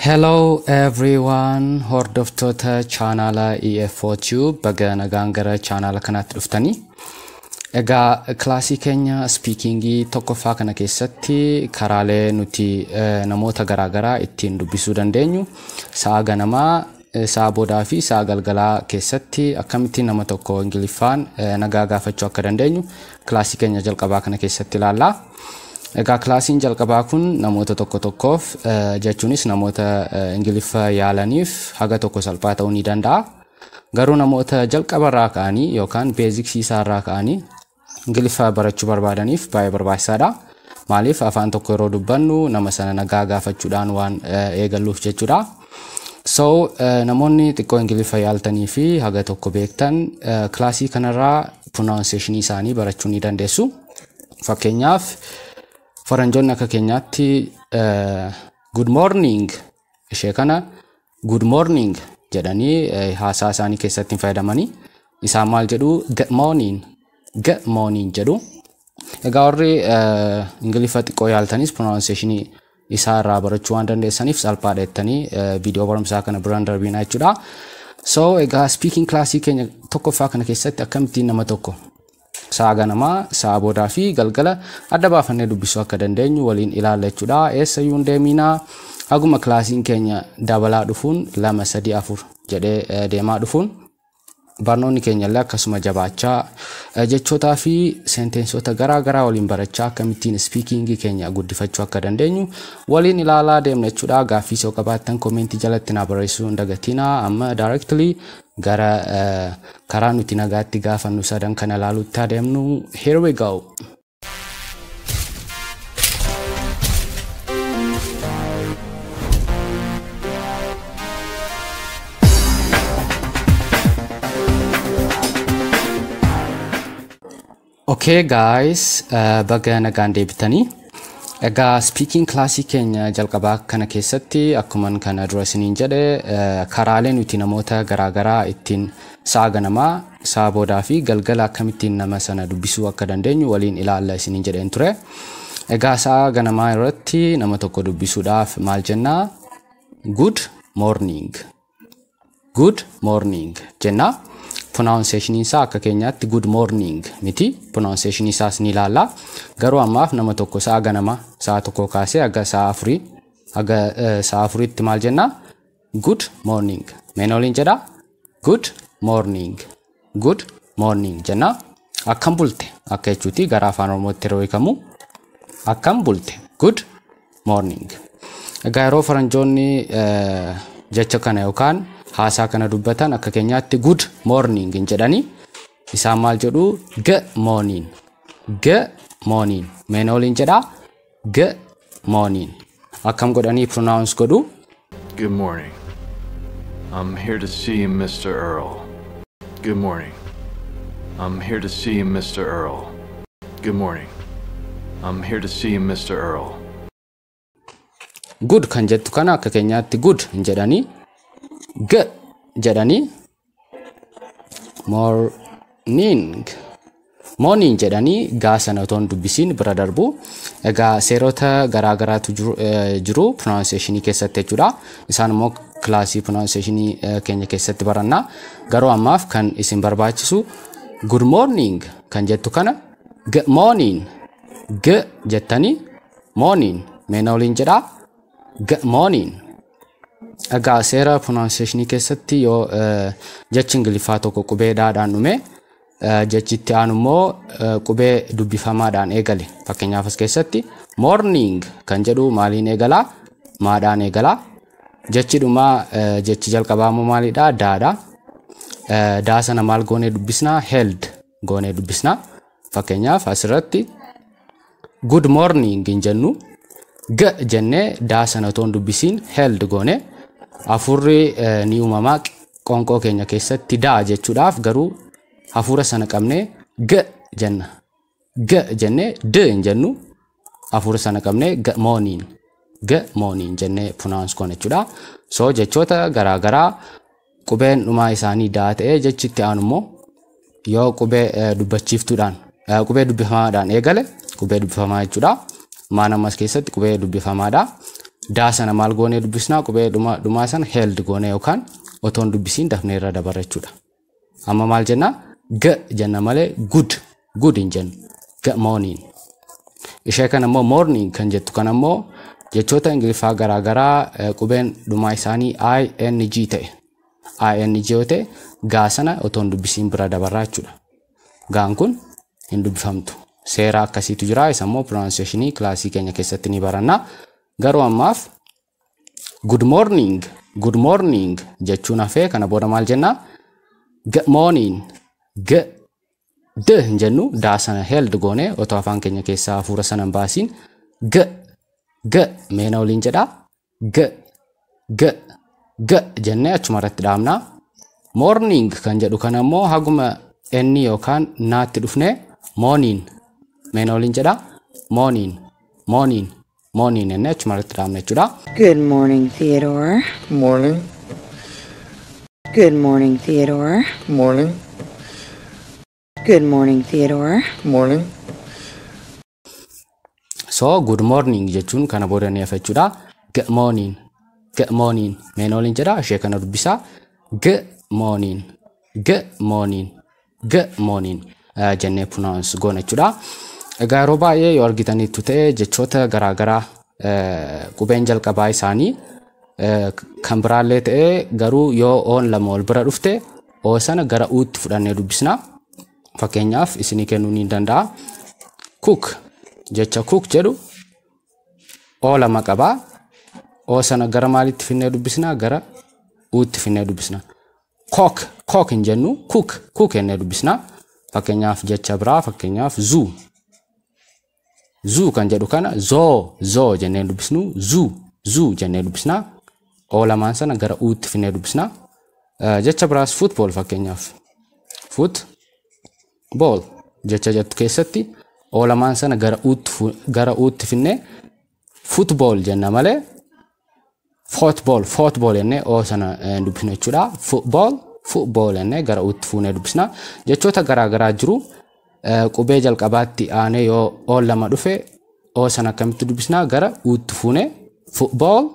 Hello everyone, hordoftoota chaanaala EFO Tube baga nagaan gara chaanaala kanaatti dhuftanii. Egaa kilaasii keenya spiikingii tokkoffaa kana keessatti karaalee nuti namoota garaagaraa ittiin dubbisuu dandeenyu sa'a ganamaa, sa'a boodaa fi sa'a galgalaa keessatti akkamittiin nama tokko Ingiliffaan nagaa gaafachuu akka dandeenyu kilaasii keenya jalqabaa kana keessatti ilaalla. Egaa kilaasiin jalqabaa kun namoota tokko tokkoof jechuunis namoota Ingiliffa yaalaniif haga tokko salphaa ta'uu ni danda'a. Garuu namoota jalqabarraa ka'anii yookaan beeziksii isaarraa ka'anii Ingiliffa barachuu barbaadaniif baay'ee barbaachisaadha. Maaliif afaan tokko yeroo dubbannu nama sana nagaa gaafachuudhaan waan eegalluuf jechuudha. So namoonni xiqqoo Ingiliffa yaaltanii fi haga tokko beektan kilaasii kanarraa pronunciation isaanii barachuu ni dandeessu. Fakkeenyaaf faranjoonni akka keenyaatti good morning ishee kana good morning jedhanii haasaa isaanii keessatti hin fayyadamanii. Isaan maal jedhu? Good morning, good morning jedhu. Egaa warri Ingiliffa xiqqoo yaaltanis pronunciation isaa irraa barachuu waan dandeessaniif salphaadha jettanii viidiyoo barumsaa kana biraan darbinaa jechuudha. So egaa speaking classii keenya tokkoffaa kana keessatti akkamittiin nama tokko sa'a ganamaa, sa'a boodaa fi galgala adda baafannee dubbisuu akka dandeenyu waliin ilaalla jechuudha. Eessayyuu hin deeminaa, haguma kilaasiin keenya dabalaa dhufuun 2, 3, 4 jedhee deemaa dhufuun barnoonni keenya illee akkasuma jabaachaa jechootaa fi seentensota garaa garaa waliin barachaa akkamittiin spiikingii keenya guddifachuu akka dandeenyu waliin ilaalaa deemna jechuudha. Gaaffii yoo qabaattan koomentii jalatti naa barreessuu hin dagatinaa. Amma directly gara karaa nuti nagaatti gaafannu sadan kana ilaaluutti adeemnu. Here we go. Okay guys, baga nagaan deebitanii. Egaa speaking classii keenya jalqabaa kana keessatti akkuman kana dura isiniin jedhe karaalee nuti namoota garaagaraa ittiin sa'a ganamaa, sa'a boodaa fi galgala akkamittiin nama sana dubbisuu akka dandeenyu waliin ilaalla isiniin jedheen ture. Egaa sa'a ganamaa irratti nama tokko dubbisuudhaaf maal jennaa? Good morning. Good morning jennaa. Pronunciation isaa akka keenyaatti good morning miti. Pronunciation isaas ni ilaalla. Garuu ammaaf nama tokko sa'a ganamaa sa'a 1 kaasee haga sa'a 4 haga sa'a 4tti maal jennaa? Good morning. Mee waliin jedhaa? Good morning. Good morning jennaa. Akkam bulte akka jechuuti gara afaan Oromootti yeroo hiikamu. Akkam bulte. Good morning. Egaa yeroo faranjoonni jecha kana yookaan haasaa kana dubbatan akka keenyaatti good morning hin jedhanii. Isaan maal jedhu? Good morning. Good morning. Mee waliin jedhaa? Good morning. Akkam godhanii pronounce godhu? Good morning. I'm here to see Mr. Earl. Good morning. I'm here to see Mr. Earl. Good morning. I'm here to see Mr. Earl. Good kan jettu kana akka keenyaatti good hin jedhanii. G jedhanii morning. Morning jedhanii gaa sana otoo hin dubbisiin bira darbu. Egaa seerota garaa garaatu jiru pronunciation keessatti jechuudha. Isaan immoo kilaasii pronunciation keenya keessatti baranna. Garuu ammaaf kan isin barbaachisu good morning kan jettu kana good morning g jettanii morning mee waliin jedhaa? Good morning. Egaa seera pronunciation keessatti yoo jechi Ingiliffaa tokko qubee dhaadhaan dhume jechitti aanu immoo qubee dubbifamaadhaan eegale. Fakkeenyaaf as keessatti morning kan jedhu maaliin eegalaa? Maadhaan eegalaa. Jechi dhumaa jechi jalqabaa immoo maalidha? Daadha. Daa sana maal goonee dubbisnaa? Held goonee dubbisnaa. Fakkeenyaaf asirratti good morning hin jennu. G jennee daa sana otoo hin dubbisiin held goone. Hafuurri ni uumamaa qoonqoo keenya keessatti daa jechuudhaaf garuu hafuura sana qabnee g jenna. G jennee d hin jennu. Hafuura sana qabnee g morning. G morning jennee pronounce goone jechuudha. So jechoota garaagaraa qubeen dhumaa isaanii daa ta'ee jechitti aanu immoo yoo qubee dubbachiiftuudhaan qubee dubbifamaadhaan eegale qubee dubbifamaa jechuudha. Maan ammas keessatti qubee dubbifamaadha. Daa sana maal goonee dubbisnaa? Qubee dhumaa sana held goonee yookaan otoo hin dubbisiin dafnee irra dabarra jechuudha. Amma maal jennaa? G jenna malee good good hin jennu. G morning. Ishee kana immoo morning kan jettu kana immoo jechoota Ingiliffaa garaagaraa qubeen dhumaa isaanii ing ta'e. Ing yoo ta'e, gaa sana otoo hin dubbisiin bira dabarraa jechuudha. Gaan kun hin dubbifamtu. Seera akkasiitu jira. Isa immoo pronunciationii kilaasii keenya keessatti ni baranna. Garuu ammaaf good morning, good morning jechuun hafee kana booda maal jennaa? G morning. G d hin jennu. Daa sana held goone, otoo afaan keenya keessaa hafuura sana hin baasiin, g g meena waliin jedhaa, g g g jennee achuma irratti dhaabnaa. Morning kan jedhu kana immoo haguma inni yookaan naatti dhufnee morning, meena waliin jedhaa, morning, morning, morning jennee achuma irratti dhaabna jechuudha. Good morning, Theodore. Morning. Good morning, Theodore. Morning. Good morning, Theodore. Morning. So good morning jechuun kana booda ni hafa jechuudha. Good morning. Good morning. Meena waliin jedhaa, ishee kana dubbisaa. Good morning. Good morning. Good morning jennee pronounce goona jechuudha. Egaa yeroo baay'ee yoo argitaniittu ta'e, jechoota garaagaraa qubeen jalqabaa isaanii kan biraallee ta'e, garuu yoo oon lama wal bira dhufte, oo sana gara uutti fudhannee dubbisna. Fakkeenyaaf isinii kennuu ni danda'a. Cook, jecha cook jedhu oo lama qabaa. Oo sana gara maalitti finnee dubbisna? Gara uutti finnee dubbisna. Cook, cook hin jennu, cook, cook jennee dubbisna. Fakkeenyaaf jecha biraa, fakkeenyaaf zoo. Zoo kan jedhu kana zoo zoo jennee dubbisnu, zoo zoo jennee dubbisna. Oo lamaan sana gara uutti finnee dubbisna. Jecha biraas football fakkeenyaaf. Football jecha jettu keessatti oo lamaan sana gara uutti finnee football jenna malee football football jennee oo sana dubbisna jechuudha. Football, football jennee gara uutti fuunee dubbisna. Jechoota garaa garaa jiru. Qubee jalqabaatti aanee yoo oo lama dhufe, oo sana akkamitti dubbisna? Gara uutti fuunee football,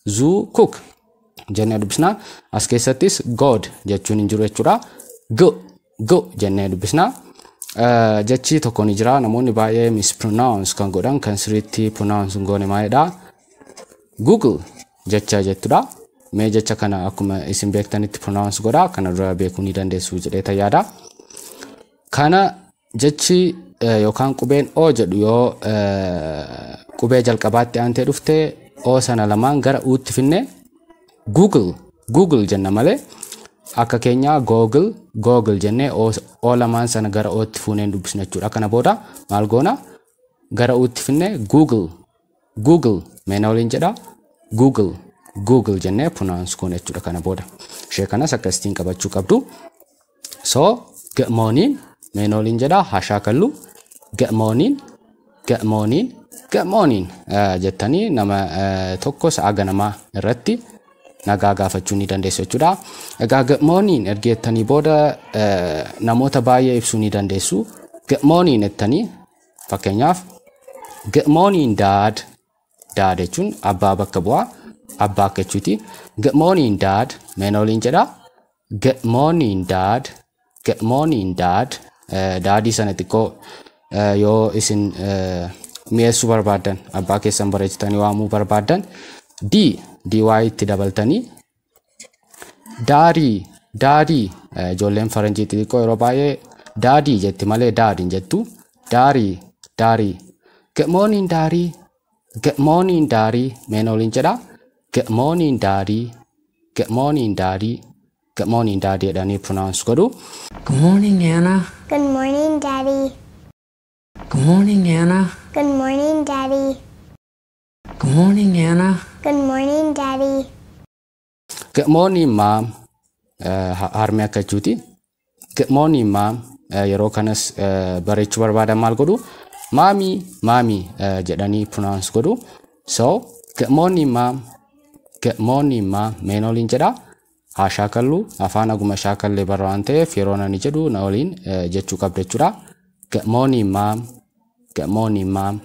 zoo, cook jennee dubbisna. As keessattis god jechuun hin jiru jechuudha. G g jennee dubbisna. Jechi tokko ni jira, namoonni baay'ee mispronounce kan godhan, kan sirriitti pronounce hin goone maalidha? Google jecha jettudha. Mee jecha kana akkuma isin beektanitti pronounce godha. Kana dura beekuu ni dandeessu jedhee yaada. Kana jechi yookaan qubeen O jedhu yoo qubee jalqabaatti aantee dhufte, O sana lamaan gara U'tti finne Google Google jenna malee akka keenyaa Google Google jennee O lamaan sana gara O'tti fuunee dubbisna jechuudha. Kana booda maal goona? Gara U'tti finne Google Google, meena waliin jedha, Google Google jennee pronounce goona jechuudha kana booda. Ishee kanas akkasitiin qabachuu qabdu. So good morning, meena waliin jedha, haa shaakallu. Good morning, good morning, good morning jettanii nama tokko sa'a ganamaa irratti nagaa gaafachuu ni dandeessu jechuudha. Egaa good morning erga jettanii booda namoota baay'ee ibsuu ni dandeessu. Good morning jettanii, fakkeenyaaf good morning, Dad. Dad jechuun abbaa bakka bu'aa, abbaa akka jechuuti. Good morning, Dad, meena waliin jedha. Good morning, Dad. Good morning, Dad. Daddy sana xiqqoo yoo isin mi'eessuu barbaaddan, abbaa keessan bareechitanii waamuu barbaaddan, D DY itti dabaltanii daddy, daddy. Ijoolleen faranjii xixiqqoo yeroo baay'ee daddy jetti malee dad hin jettu. Daddy, daddy. Good morning, Daddy. Good morning, Daddy, meena waliin jedha. Good morning, Daddy. Good morning, Daddy. Good morning, Daddy jedhanii pronounce godhu. Good morning, Anna. Good morning, Daddy. Good morning, Anna. Good morning, Daddy. Good morning, Anna. Good morning, Daddy. Good morning, Mom. Harmee akka jechuuti. Good morning, Mom. Yeroo kanas bareechuu barbaadan maal godhu? Mommy, mommy jedhanii pronounce godhu. So good morning, Mom. Good morning, Mom, meena waliin jedha. Haa shaakallu, afaan aguma shaakallee barra waan ta'eef, yeroo nani jedhu na waliin jechuu qabda jechuudha. Good morning, Mom. Good morning, Mom.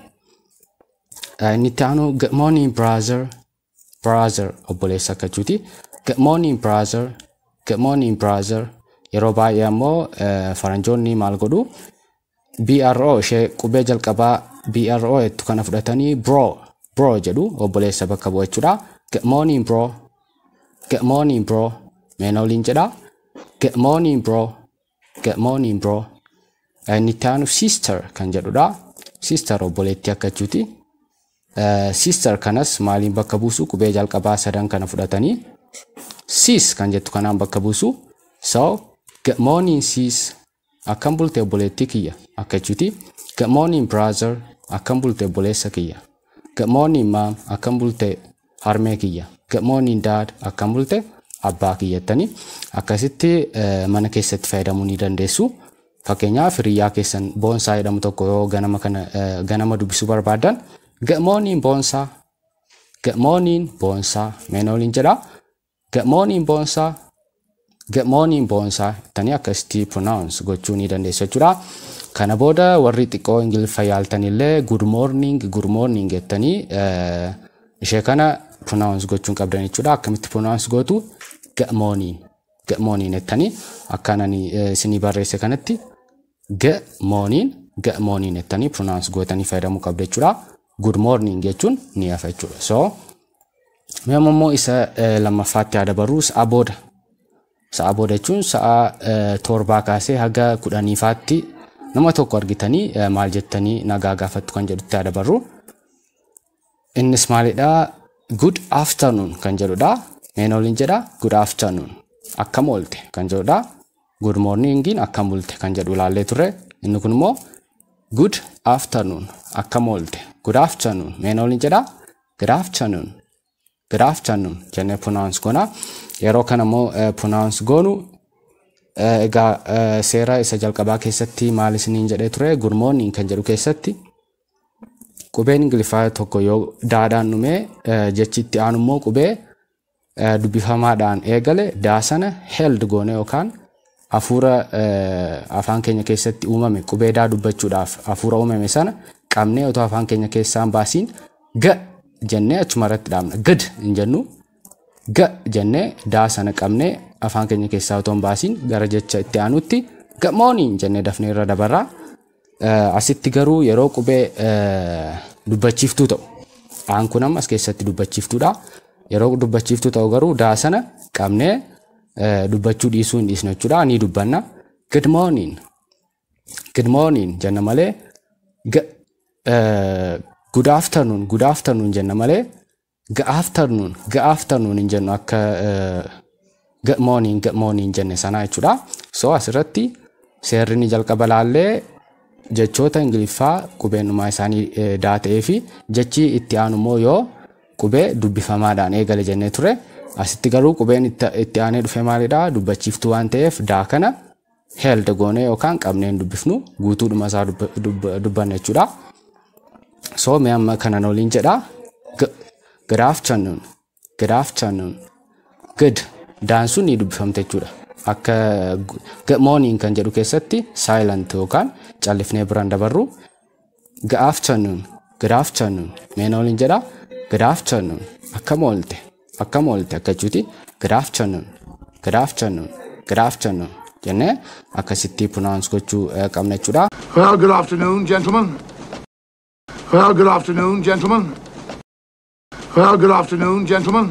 Inni itti aanu good morning, brother. Brother obboleessa akka jechuuti. Good morning, brother. Good morning, brother. Yeroo baay'ee ammoo faranjoonni maal godhu? BRO ishee qubee jalqabaa BRO jettu kana fudhatanii bro bro jedhu, obboleessa bakka bu'a jechuudha. Good morning, bro. Good morning, bro. Mee na waliin jedha. Good morning, bro. Good morning, bro. Inni itti aanu sister kan jedhudha. Sister obboleettii akka jechuuti. Sister kanas maaliin bakka buusu? Qubee jalqabaa sadan kana fudhatanii sis kan jettu kanaan bakka buusu. So, good morning, sis. Akkam bulte, obboleettii kiyya akka jechuuti. Good morning, brother. Akkam bulte, obboleessa kiyya. Good morning, mom. Akkam bulte, harmee kiyya. Good morning, dad. Akkam bulte, abbaa kiyya jettanii akkasitti mana keessatti fayyadamuu ni dandeessu. Fakkeenyaaf, hiriyyaa keessan Boonsaa jedhamu tokko yoo ganama kana ganama dubbisuu barbaadan, good morning, Boonsaa. Good morning, Boonsaa. Mee na waliin jedhaa. Good morning, Boonsaa. Good morning, Boonsaa jettanii akkasitti pronounce gochuu ni dandeessu jechuudha. Kana booda warri xiqqoo Ingiliffa yaaltanillee good morning, good morning jettanii ishee kana pronounce gochuun qabdan jechuudha. Akkamitti pronounce gootu? Good morning. Good morning jettanii akkaan ani isinii barreesse kanatti good morning, good morning jettanii pronounce gootanii fayyadamuu qabdu jechuudha. Good morning jechuun ni hafa jechuudha. So, mee immoo isa lammaffaatti haa dabarru, sa'a booda. Sa'a booda jechuun sa'a 7 kaasee haga 10iifaatti nama tokko argitanii maal jettanii nagaa gaafattu kan jedhutti haa dabarru. Innis maalidhaa? Good afternoon kan jedhudha. Mee na waliin jedha. Good afternoon. Akkam oolte kan jedhudha. Good morningiin akkam bulte kan jedhu ilaallee turre. Inni kun immoo good afternoon, akkam oolte. Good afternoon. Mee na waliin jedha. Good afternoon. Good afternoon jennee pronounce goona. Yeroo kana immoo pronounce goonu, egaa seera isa jalqabaa keessatti maal isiniin jedhee ture? Good morning kan jedhu keessatti qubeen Ingiliffaa tokko yoo daadhaan dhumee, jechi itti aanu immoo qubee dubbifamaadhaan eegale, daa sana held goone yookaan hafuura afaan keenya keessatti uumame, qubee daa dubbachuudhaaf hafuura uumame sana qabnee otoo afaan keenya keessaan baasiin ga jennee achuma irratti dhaabna. Gad hin jennu, ga jennee daa sana qabnee afaan keenya keessaa otoo hin baasiin gara jecha itti aanutti good morning jennee dafnee irra dabarraa. Asitti garuu yeroo qubee dubbachiiftuu ta'u, aan kun amma as keessatti dubbachiiftuudha. Yeroo dubbachiiftuu ta'u garuu daa sana qabnee dubbachuu dhiisuu hin dhiisnu jechuudha. Ni dubbanna. Good morning. Good morning jenna malee good afternoon, good afternoon jenna malee good afternoon, good afternoon hin jennu akka good morning, good morning jenne sana jechuudha. So, asirratti seerri ni jalqaba laallee, jechoota Ingiliffaa qubeen dhumaa isaanii daa ta'ee fi jechi itti aanu immoo yoo qubee dubbifamaadhaan eegale jennee ture. Asitti garuu qubeen itti aanee dhufe maalidha? Dubbachiiftuu waan ta'eef daa kana held goonee yookaan qabnee hin dubbifnu, guutuudhuma isaa dubbanna jechuudha. So, mee amma kana waliin jedha. Good afternoon. Good afternoon. Good. Daan sun ni dubbifamte jechuudha. Akka good morning kan jedhu keessatti silent yookaan callifnee biraan dabarru. Good afternoon. Good afternoon. Mee na waliin jedha. Good afternoon. Akkam oolte? Akkam oolte akka jechuuti. Good afternoon. Good afternoon. Good afternoon jennee akkasitti pronounce gochuu qabna jechuudha. Well, good afternoon, gentlemen. Well, good afternoon, gentlemen. Well, good afternoon, gentlemen.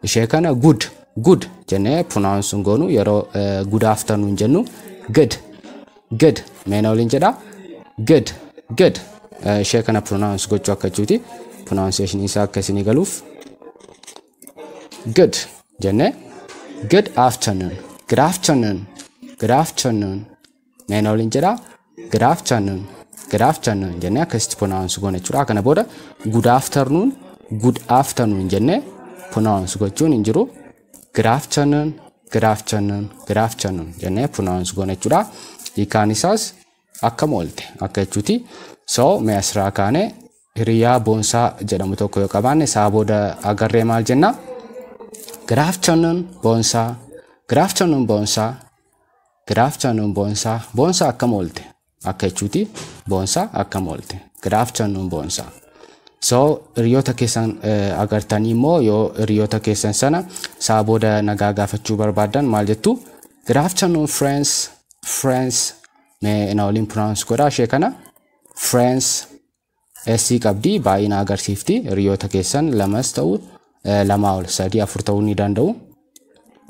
Ishee kana good good jennee pronounce goonu. Yeroo good afternoon jennu good good. Mee na waliin jedha. Good good. Ishee kana pronounce gochuu akka jechuuti. Pronunciation isaa akka isinii galuuf good jennee good afternoon, good afternoon, good afternoon. Mee na waliin jedha. Good afternoon, good afternoon jennee akkasitti pronounce goona jechuudha. Kana booda good afternoon, good afternoon jennee pronounce gochuun hin jiru. Good afternoon, good afternoon, good afternoon jennee pronounce goona jechuudha. Hiikaan isaas akkam oolte akka jechuuti. So, mee asirraa kaanee hiriyaa Boonsaa jedhamu tokko yoo qabaanne, isaa booda agarree maal jenna? Good afternoon, Boonsaa. Good afternoon, Boonsaa. Good afternoon, Boonsaa. Boonsaa, akkam oolte akka jechuuti. Boonsaa, akkam oolte? Good afternoon, Boonsaa. So hiriyoota keessan agartanii immoo yoo hiriyoota keessan sana sa'a booda nagaa gaafachuu barbaaddan maal jettu? "Good afternoon, friends." Friends, mee na waliin pronounce godhaa ishee kana. Friends, S qabdi, baay'ina agarsiifti. Hiriyoota keessan lamas ta'u, lamaa ol, sadii, afur ta'uu ni danda'u.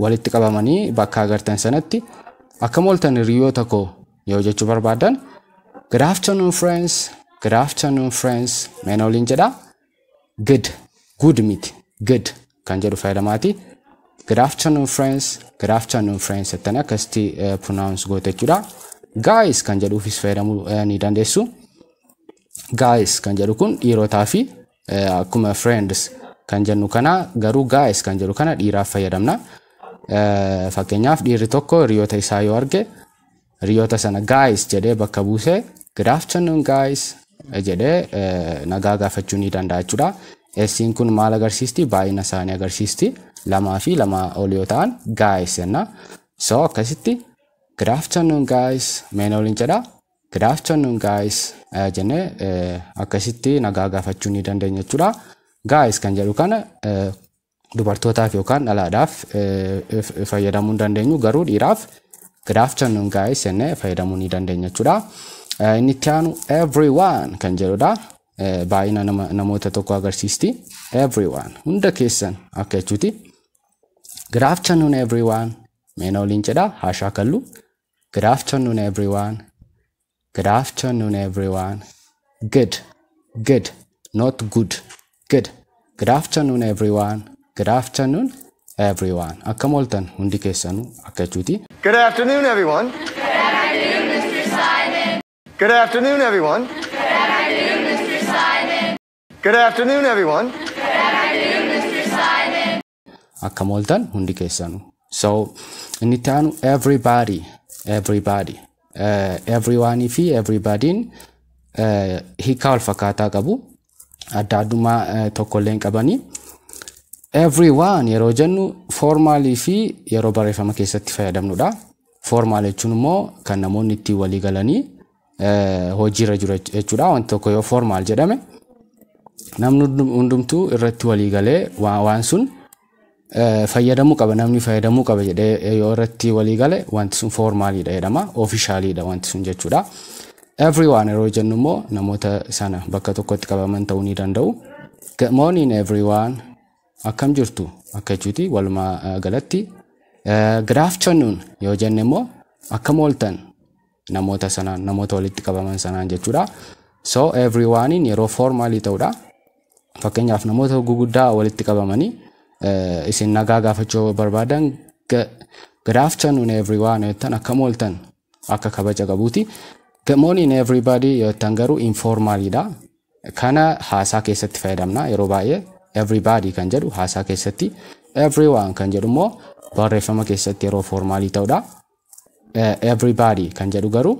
Walitti qabamanii bakka agartan sanatti "Akkam ooltan, hiriyoota koo" yoo jechuu barbaadan, "Good afternoon, friends." Good afternoon, friends. Mee na waliin jedhaa. Good, good miti, good kan jedhu fayyadamaati. "Good afternoon, friends." "Good afternoon, friends" jettanii akkasitti pronounce goote jechuudha. Guys kan jedhuufis fayyadamuu ni dandeessu. Guys kan jedhu kun dhiirotaa fi akkuma friends kan jennu kana, garuu guys kan jedhu kana dhiiraaf fayyadamna. Fakkeenyaaf, dhiirri tokko hiriyoota isaa yoo arge, hiriyoota sana guys jedhee bakka buusee "Good afternoon, guys" jedhee nagaa gaafachuu ni danda'a jechuudha. S'in kun maal agarsiisti? Baay'ina isaanii agarsiisti. Lamaa fi lamaa ol yoo ta'an guys jenna. So akkasitti "Good afternoon, guys." Mee na waliin jedhaa. "Good afternoon, guys" jennee akkasitti nagaa gaafachuu ni dandeenya jechuudha. Guys kan jedhu kana dubartootaaf yookaan dhalaadhaaf fayyadamuu hin dandeenyu, garuu dhiiraaf "Good afternoon, guys" jennee fayyadamuu ni dandeenya jechuudha. Inni itti aanu everyone kan jedhudha. Baay'ina namoota tokko agarsiisti. Everyone, hunda keessan akka jechuuti. Good afternoon, everyone. Mee na waliin jedhaa, haa shaakallu. Good afternoon, everyone. Good afternoon, everyone. Good. Good. Not good. Good. Good afternoon, everyone. Good afternoon, everyone. Akkam ooltan hundi keessanuu akka jechuuti. Good afternoon, everyone. Good afternoon, Mr. Simon. Good afternoon, everyone. Good afternoon, Mr. Simon. Good afternoon, everyone. Akkam ooltan hundi keessanuu. So inni itti aanu everybody. Everybody. Everyone fi everybody'n hiikaa wal fakkaataa qabu. Adda addummaa tokkollee hin qabanii. Everyone yeroo jennu formalii fi yeroo barreeffama keessatti fayyadamnudha. Formal jechuun immoo kan namoonni ittiin walii galanii hojiirra jiru jechuudha. Wanti tokko yoo formal jedhame, namni hundumtuu irratti walii galee waan sun fayyadamuu qaba, namni fayyadamuu qaba jedhee yoo irratti walii gale, wanti sun formaliidha jedhama. Officialiidha wanti sun jechuudha. Everyone yeroo jennu immoo namoota sana bakka tokkotti qabaman ta'uu ni danda'u. "Good morning, everyone." Akkam jirtu akka jechuuti walumaa galatti. Good afternoon yoo jenne immoo akkam ooltan namoota sanaan, namoota walitti qabaman sanaan jechuudha. So everyone yeroo formalii ta'udha. Fakkeenyaaf, namoota guguddaa walitti qabamanii isin nagaa gaafachuu barbaadan, "Good afternoon, everyone" yoo jettan, akkam ooltan akka kabaja qabuuti. "Good morning, everybody" yoo jettan garuu informaliidha. Kana haasaa keessatti fayyadamna yeroo baay'ee. Everybody kan jedhu haasaa keessatti, everyone kan jedhu immoo barreeffama keessatti yeroo formalii ta'udha. Everybody kan jedhu garuu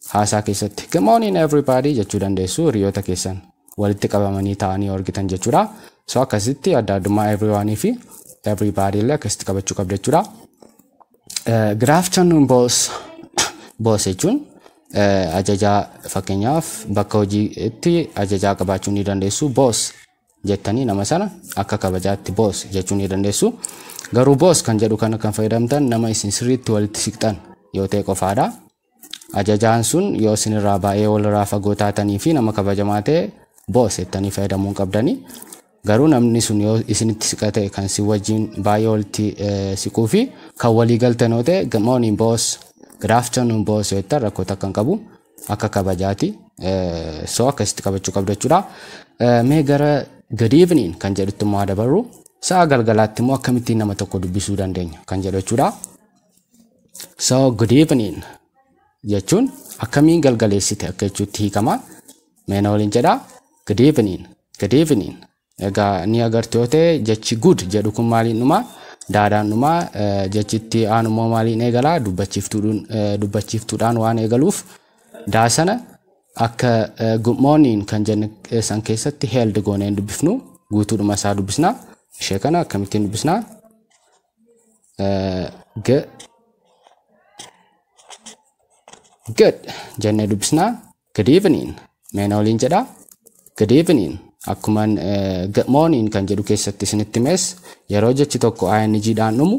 haasaa keessatti "Good morning, everybody" jechuu dandeessu, hiriyoota keessan walitti qabamanii ta'anii argitan jechuudha. So akkasitti adda addummaa everyone fi everybody illee akkasitti qabachuu qabda jechuudha. Good afternoon, boss. Boss jechuun ajajaa. Fakkeenyaaf, bakka hojiitti ajajaa qabaachuu ni dandeessu. Boss jettanii nama sana akka kabajaatti boss jechuu ni dandeessu. Garuu boss kan jedhu kana kan fayyadamtan nama isin sirriitti walitti siqxan yoo ta'e qofaadha. Ajajaan sun yoo isinirraa baay'ee walirraa fagoo taatanii fi nama kabajamaa ta'e, boss jettanii fayyadamuu hin qabdanii. Garuu namni sun yoo isinitti siqate, kan si wajjin baay'ee walitti siquu fi kan walii galtan yoo ta'e, "Good morning, boss," "Good afternoon, boss" yoo jettan rakkoo takka hin qabu, akka kabajaati. So akkasitti qabachuu qabdu jechuudha. Mee gara good evening kan jedhutti immoo dabarru. Sa'a galgalaatti immoo akkamittiin nama tokko dubbisuu dandeenya kan jedhu jechuudha. So good evening jechuun akkamiin galgaleessite akka jechuutti hiikama. Mee na waliin jedhaa. Good evening. Good evening. Egaa ni agartu yoo ta'e, jechi good jedhu kun maaliin dhumaa? Daadhaan dhumaa. Jechitti aanu immoo maaliin eegalaa? Dubbachiiftuudhaan waan eegaluuf, daa sana akka good morning kan jenne san keessatti held goonee hin dubbifnu, guutuudhuma isaa dubbisna. Ishee kana akkamittiin dubbisna? G good jennee dubbisna. Good evening. Mee na waliin jedhaa. Good evening. Akkuman "good morning" kan jedhu keessatti isinitti himes, yeroo jechi tokko ing dhaan dhumu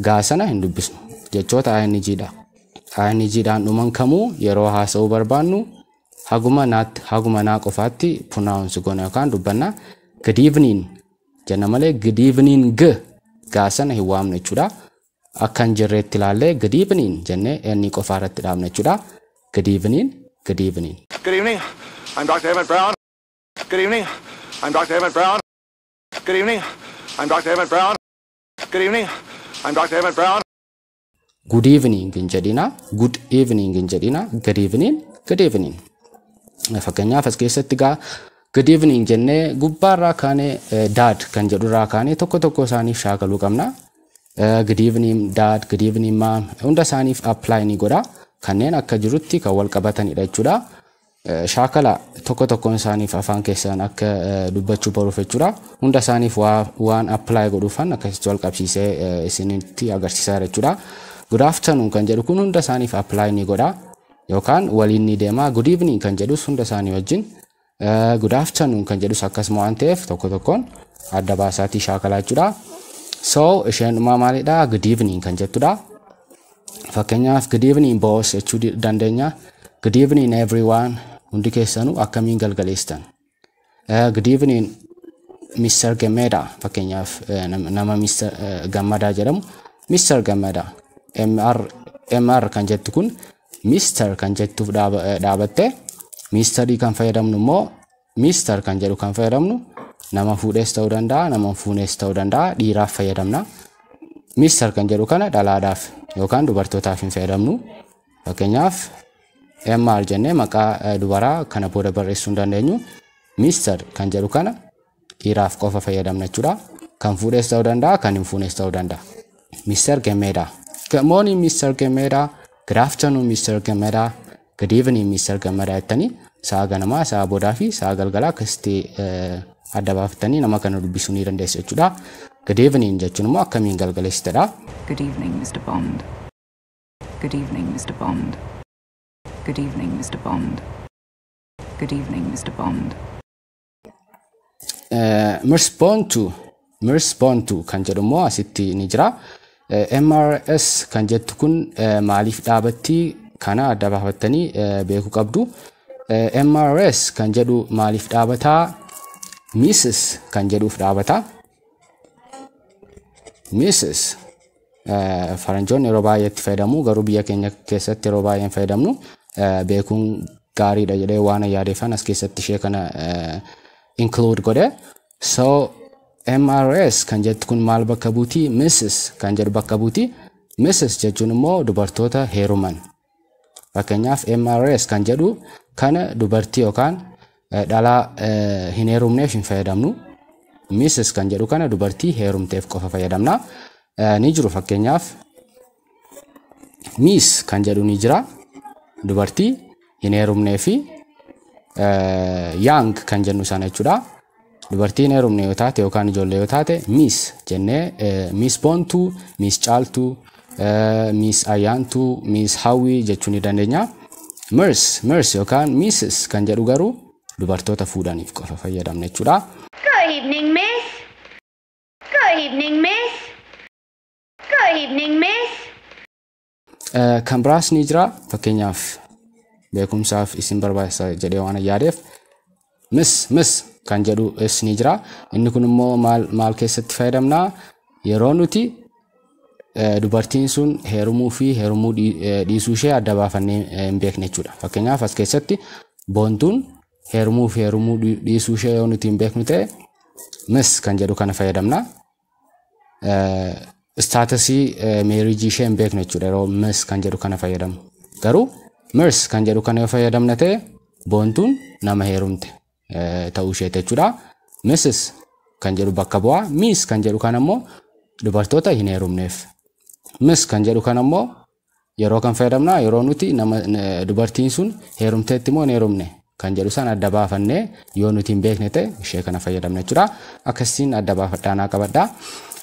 gaa sana hin dubbisnu. Jechoota ing dha. ing dhaan dhuman kamuu yeroo haasa'uu barbaannu haguma naatti, haguma naa qofaatti pronounce goona yookaan dubbanna. "Good evening" jenna malee "good evening" g gaa sana hin waamnu jechuudha. Akka hin jirreetti ilaallee "good evening" jennee inni qofaa irratti dhaabna jechuudha. Good evening, good evening. Good evening. I'm Dr. Emmett Brown. Good evening. I'm Dr. Emmett Brown. Good evening. I'm Dr. Emmett Brown. Good evening. I'm Dr. Emmett Brown. "Good evening" hin jedhina. "Good evening" hin jedhina. Good evening, good evening. Fakkeenyaaf, as keessatti gaa "good evening" jennee gubbaarraa kaanee, "dad" kan jedhurraa kaanee tokko tokko isaaniif shaakaluu qabna. Good evening, Dad, good evening, Mom, hunda isaaniif apply ni godha. Kanneen akka jirutti kan wal qabatanidha jechuudha. Shaakala tokko tokkoon isaaniif afaan keessaan akka dubbachuu baruuf jechuudha. Hunda isaaniif waan apply godhuufan akkasitti wal qabsiisee isinitti agarsiisaa jechuudha. "Good afternoon" kan jedhu kun hunda isaaniif apply ni godha. Yookaan waliin ni deema. "Good evening" kan jedhus hunda isaanii wajjin. "Good afternoon" kan jedhus akkasuma waan ta'eef tokko tokkoon adda baasaatii shaakalaa jechuudha. So isheen dhumaa maalidha? "Good evening" kan jettudha. Fakkeenyaaf, "Good evening, boss" jechuu dandeenya. Good evening, everyone. Hundi keessanuu akkamiin galgaleestan? Good evening, Mr. Gammada. Fakkeenyaaf, nama Mr. Gammadaa jedhamu, Mr. Gammada. MR, MR kan jettu kun Mr. kan jettuuf dhaabatte. Misterii kan fayyadamnu immoo, Mr. kan jedhu kan fayyadamnu nama fuudhees ta'uu danda'a, nama hin fuunees ta'uu danda'a, dhiiraaf fayyadamna. Mr. kan jedhu kana dhalaadhaaf yookaan dubartootaaf hin fayyadamnu. Fakkeenyaaf, MR jennee maqaa dubaraa kana booda barreessuu hin dandeenyu. Mr. kan jedhu kana dhiiraaf qofa fayyadamna jechuudha. Kan fuudhees ta'uu danda'a, kan hin fuunes ta'uu danda'a. Mr. Gammada. Good morning, Mr. Gammada. Good afternoon, Mr. Gammada. Good evening, Mr. Gammada jettanii sa'a ganamaa, sa'a boodaa fi sa'a galgalaa akkasitti adda baafatanii nama kana dubbisuu ni dandeessu jechuudha. "Good evening" jechuun immoo akkamiin galgaleessitedha. Good evening, Mr. Bond. Good evening, Mr. Bond. Good evening, Mr. Bond. Good evening, Mr. Bond. Miss Bontu, Miss Bontu kan jedhu immoo asitti ni jira. MRS kan jettu kun maaliif dhaabatti? Kana adda baafattanii beekuu qabdu. MRS kan jedhu maaliif dhaabataa? Mrs kan jedhuuf dhaabata. Mrs faranjoonni yeroo baay'ee itti fayyadamu, garuu biyya keenya keessatti yeroo baay'ee hin fayyadamnu. Beekuun gaariidha jedhee waan yaadeeffan as keessatti ishee kana include godhe. So MRS kan jettu kun maal bakka buuti? Mrs kan jedhu bakka buuti. Mrs jechuun immoo dubartoota heeruman. Fakkeenyaaf, MRS kan jedhu kana dubartii yookaan dhalaa hin heerumneef hin fayyadamnu. Mrs kan jedhu kana dubartii heerumteef qofa fayyadamna. Ni jiru, fakkeenyaaf Miss kan jedhu ni jira. Dubartii hin heerumnee fi young kan jennu sana jechuudha. Dubartii hin heerumne yoo taate yookaan ijoollee yoo taate Miss jennee, Miss Boontuu, Miss Caaltuu, Miss Ayyaantuu, Miss Hawwii jechuu ni dandeenya. Mirs, Mirs yookaan Mrs kan jedhu garuu dubartoota fuudhaniif qofa fayyadamna jechuudha. Good evening, miss. Good evening, miss. Good evening, miss. Kan biraas ni jira, fakkeenyaaf beekumsaaf isin barbaachisa jedhee waan yaadeef, Miss, Miss kan jedhu is ni jira. Inni kun immoo maal maal keessatti fayyadamna? Yeroo nuti dubartiin sun heerumuu fi heerumuu dhiisuu ishee adda baafannee hin beekne jechuudha. Fakkeenyaaf, as keessatti Boontuun heerumuu fi heerumuu dhiisuu ishee yoo nuti hin beeknu ta'e Miss kan jedhu kana fayyadamna. Statusii marriageii ishee hin beeknu jechuudha yeroo Miss kan jedhu kana fayyadamnu. Garuu Mirs kan jedhu kana yoo fayyadamna ta'e Boontuun nama heerumte ta'uu isheeti jechuudha. Mrs kan jedhu bakka bu'aa. Miss kan jedhu kana immoo dubartoota hin heerumneef. Miss kan jedhu kana immoo yeroo kan fayyadamna? Yeroo nuti nama dubartiin sun heerumteetti moo hin heerumne kan jedhu san adda baafannee yoo nuti hin beekne ta'e ishee kana fayyadamna jechuudha. Akkasiin adda baafadhaa naa qabadhaa.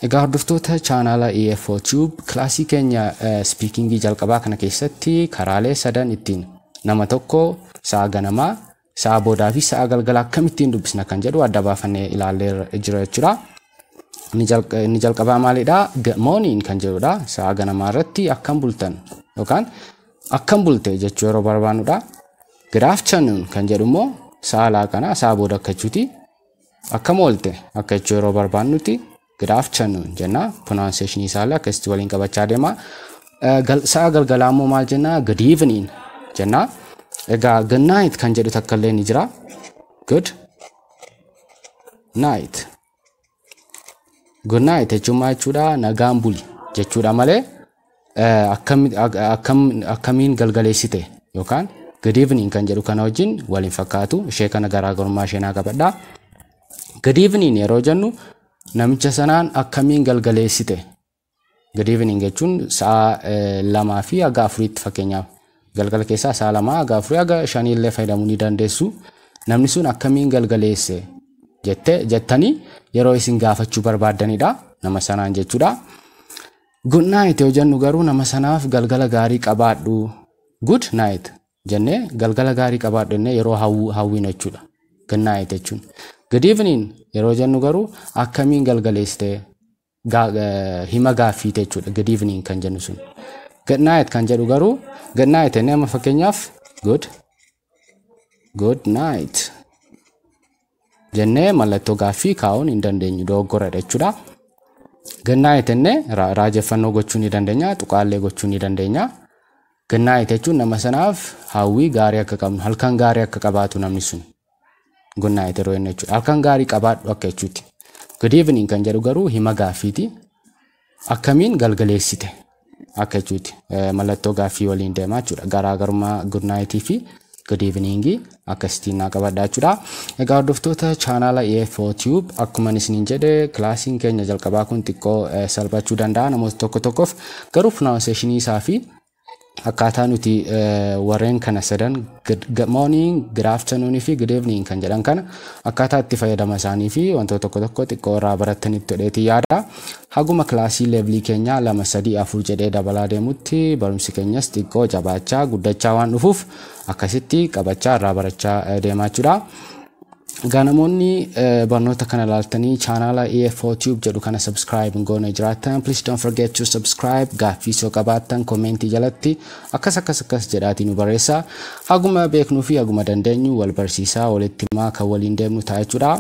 Egaa hordoftoota chaanaala EFO Tube, kilaasii keenya speakingii jalqabaa kana keessatti karaalee sadan ittiin nama tokko sa'a ganamaa, Sa'a boodaa fi sa'a galgalaa akkamittiin dubbisna kan jedhu adda baafannee ilaallee jira jechuudha. Inni jalqabaa maalidha? Good morning kan jedhudha. Sa'a ganamaa irratti akkam bultan yookaan akkam bulte jechuu yeroo barbaannudha. Good afternoon kan jedhu immoo sa'a laaqanaa, sa'a booda akka jechuuti. Akkam oolte akka jechuu yeroo barbaannuti good afternoon jenna. Pronunciation isaallee akkasitti waliin qabachaa deema. Sa'a galgalaa immoo maal jenna? Good evening jenna. Egaa good night kan jedhu takka illee ni jira. Good night. Good night jechuun maal jechuudha? Nagaan buli jechuudha malee akkamiin galgaleessite yookaan good evening kan jedhu kana wajjin waliin fakkaatu. Ishee kana garaagarummaa ishee naa qabadha. Good evening yeroo jennu namicha sanaan akkamiin galgaleessite. Good evening jechuun sa'a 2 fi haga 4tti, fakkeenyaaf galgala keessaa sa'a 2 haga 4 haga 5 illee fayyadamuu ni dandeessu. Namni sun akkamiin galgaleesse jette jettanii yeroo isin gaafachuu barbaaddanidha nama sanaan jechuudha. Good night yoo jennu garuu nama sanaaf galgala gaarii qabaadhu. Good night jennee galgala gaarii qabaadhu jennee yeroo hawwinu jechuudha. Good night jechuun. Good evening yeroo jennu garuu akkamiin galgaleessite hima gaaffiite jechuudha. Good evening kan jennu sun. Good night kan jedhu garuu good night jennee amma fakkeenyaaf good night jennee mallattoo gaaffii kaa'uun hin dandeenyu, dogoggoradha jechuudha. Good night jennee raajeffannoo gochuu ni dandeenya, tuqaallee gochuu ni dandeenya. Good night jechuun nama sanaaf hawwii gaarii akka qabnu, halkan gaarii akka qabaatu namni sun. Good night yeroo jennu jechuudha. Halkan gaarii qabaadhu akka jechuuti. Good evening kan jedhu garuu hima gaaffiiti. Akkamiin galgaleessite akka jechuuti. Mallattoo gaaffii waliin deemaa jechuudha. Garaagarummaa good night fi good evening akkasittiin naa qabadha jechuudha. Egaa hordoftoota chaanaala EFO Tube, akkuma isiniin jedhe kilaasiin keenya jalqabaa kun xiqqoo salphachuu danda'a namoota tokko tokkoof, garuu pronunciation isaa fi akkaataa nuti warreen kana sadan, good morning, good afternoon fi good evening kan jedhan kana, akkaataa itti fayyadama isaanii fi wantoota tokko tokko xiqqoo irraa barattanitti godheetii yaada. Haguma kilaasii levelii keenyaa 2, 3, 4 jedhee dabalaa deemutti barumsi keenyas xiqqoo jabaachaa guddachaa waan dhufuuf akkasitti qabachaa irraa barachaa deemaa jechuudha. Egaa namoonni barnoota kana ilaaltanii chaanaala EFO Tube jedhu kana subscribe hin goone jiraattan, please don't forget to subscribe. Gaaffii yoo qabaattan commentii jalatti akkas akkas akkas jedhaatii nu barreessaa. Haguma beeknuu fi haguma dandeenyu wal barsiisaa, walitti himaa kan waliin deemnu ta'a jechuudha.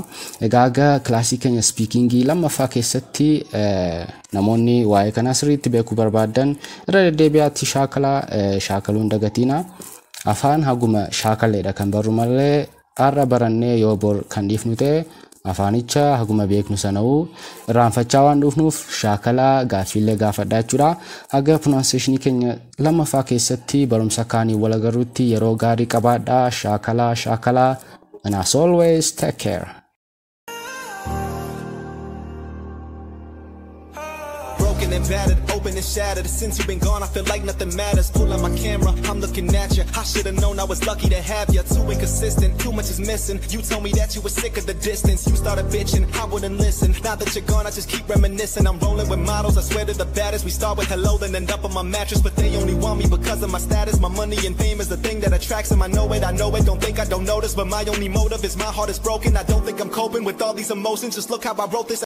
Egaa aga kilaasii keenya speakingii lammaffaa keessatti namoonni waa'ee kanaa sirriitti beekuu barbaaddan irra deddeebi'aatti shaakalaa, shaakaluun dagatiina. Afaan haguma shaakaleedha kan barru malee har'a barannee yoo bor kan dhiifnu ta'e afaanicha haguma beeknu sana'uu irraanfachaa waan dhufnuuf shaakalaa, gaaffiillee gaafadhaa jechuudha. Haga pronunciation keenya lammaffaa keessatti barumsa kaanii wal agarruutti yeroo gaarii qabaadhaa, shaakalaa, shaakalaa, and as always, take care. Broken and battered, open and shattered. Since you've been gone, I feel like nothing matters. Pull out my camera, I'm looking at you. I should've known I was lucky to have you. Too inconsistent, too much is missing. You told me that you were sick of the distance. You started bitching, I wouldn't listen. Now that you're gone, I just keep reminiscing. I'm rolling with models, I swear to the baddest. We start with hello, then end up on my mattress. But they only want me because of my status. My money and fame is the thing that attracts them. I know it, I know it. Don't think I don't notice. But my only motive is my heart is broken. I don't think I'm coping with all these emotions. Just look how I wrote this.